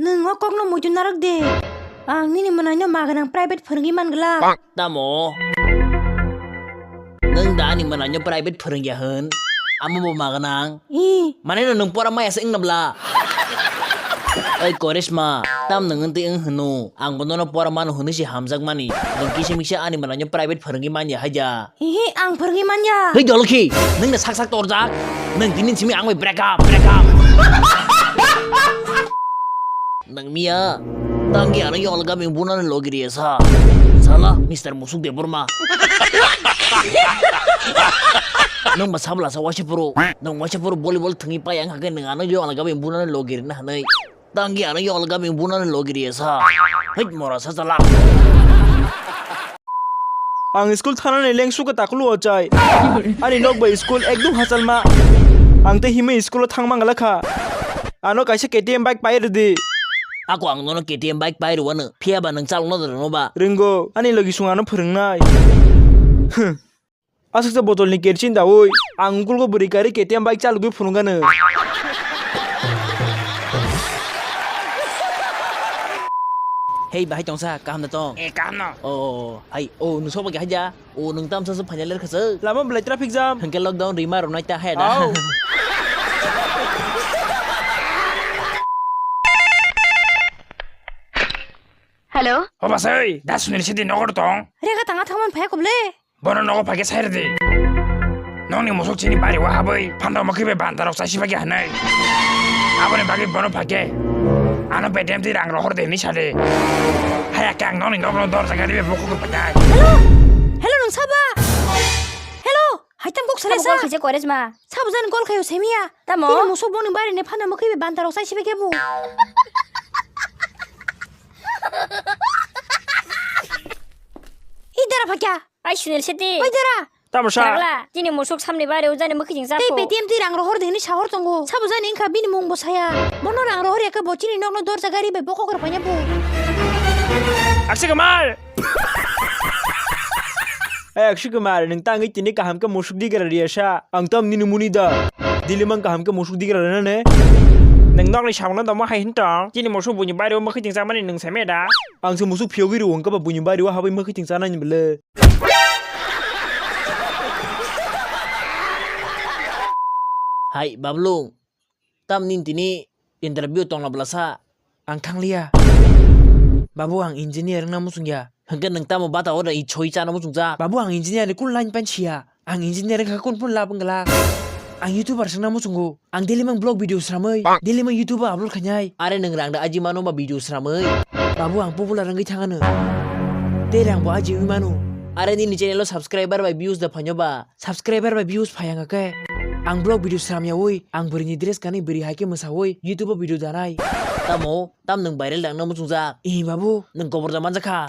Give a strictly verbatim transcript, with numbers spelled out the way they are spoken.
Nwng o kokno muitu narwk de. Ang nini mwnaino maganang private phwrwngwi man glak. Tamo? Nwng da ani mwnaino private phwrwngya hwn? Amo bo maganang? Ih. Mane no nwng pora maya se wngna bla? Oi Koresma, tam nwng wngtwi wng hwno? Ang bo nono pora mano hwnwi se hamjakmani. Nwng kisa misa ani mwnaino private phwrwngwi manya haida. Hihi, ang phwrwngwi manya. Hei Dolokhi, nwng na sak sak torjak. Nwng tini simi ang bai break up, break up. Nwng miya, tangki ano yol gabing bunani logi riya sa. Sala, Mister Musuk Debbarma. Nwng ba sabla sa waisa puro. Nwng waisa puro volleyball thwngwi pai ang hakhe nwng ano yol gabing bunani logi rina hanai. Tangki ano yol gabing bunani logi riya sa. Hei mora sa chala. Ang school thanani lengsu ka takulu o chai. Ani nok bai school ekdum hachalma. Ang tei himwi school o thangma ngala kha. Ano kaisa K T M bike pai rwdi. Ako ang nono K T M bike pai rwano. Phiya ba nwng chalokno da rwno ba? Ringo, ani logi sung ano phwrwngnai. Aswksa botolni kerosene daui, ang ungkulgo bwrwi karwi K T M bike chalogwi phunukgano. Hei, bahai tongsa, kaham da tong? Eh, kaham no. O, o, o, hai, o, nwng sok bai kahai ja? O, nwng tamsa se phaina ler khaswk? Lama belai traffic jam. Hwnkhe lockdown rima rwnai ta hai da. Au. Hello? O basai, da Sunil sidi nogor tong? Rega tanga thangman phaya koble? Bono nogo phai khe sai rwdi. Nokni musuk chini bari o habwi, phanda mwkhwi bai banta rok chasi phai khe hinwi. Aboni bagwi bono phai khe ano bedem twi rang rohor de hinwi sadi. Haya khe ang nokni nokno dorja gari bai bokok rw phai nai. Hello? Hello, nwng saba? Hello? Hai tam kok sale sa? Khaise Koresma. Sabo jani gol khayo semiya. Tamo? Tini musuk boni bari ni phanda mwkhwi bai banta rok chasi phai khe bo. Idara phai kya? Ai Sunil Shetty. Oi dara. Tamo sa? Chagla, tini musuk samni bare ujani mwkhwi jing chakho. Tei Paytm twi rang rohor de hinwi sahor tongo. Sabo jani wngkha bini mung bo saya. Bono rang rohor yakhe bo chini nokno dorja gari bai bokok rw phanya bo. Akshay Kumar! Ai Akshay Kumar, nwng tangwi tini kaham khe musuk digra riya sa. Ang tam nini muni da. Dili mang kaham khe musuk digra rina ne. Nwng nokni samungno tamo hai hin tong. Chini musuk buini bare o mwkhwi jing chamani nwng seme da. Ang se musuk phiyogwi rw wngkha ba buini bare o habwi mwkhwi jing chanani bwle. Hai, Bablung. Tam nini tini interview tongla bwlasa? Ang thangliya. Babu, ang engineer wngna muchungya. Hwnkhe nwng tamo bata order i choi chana muchungjak? Babu, ang engineer ni kun line pan siya. Ang engineer wngkha kun phun lab wngla. Ang YouTuber swngna muchungo. Ang daily mang vlog video sramwi, daily mang YouTube o upload khainai. Are nwng rang da aji mano ba video sramwi? Babu, ang popular wngwi thangano. Tei rang bo aji wngwi mano. Are nini channel o subscriber bai views da phaino ba? Subscriber bai views phai ang khe. Ang vlog video sram yaui, ang bwrwi ni dress kanwi bwrwi hai khe mwsaui YouTube o video danai. Tamo, tam nwng viral dangna muchungjak? Ee babu, nwng kobor da manjakha.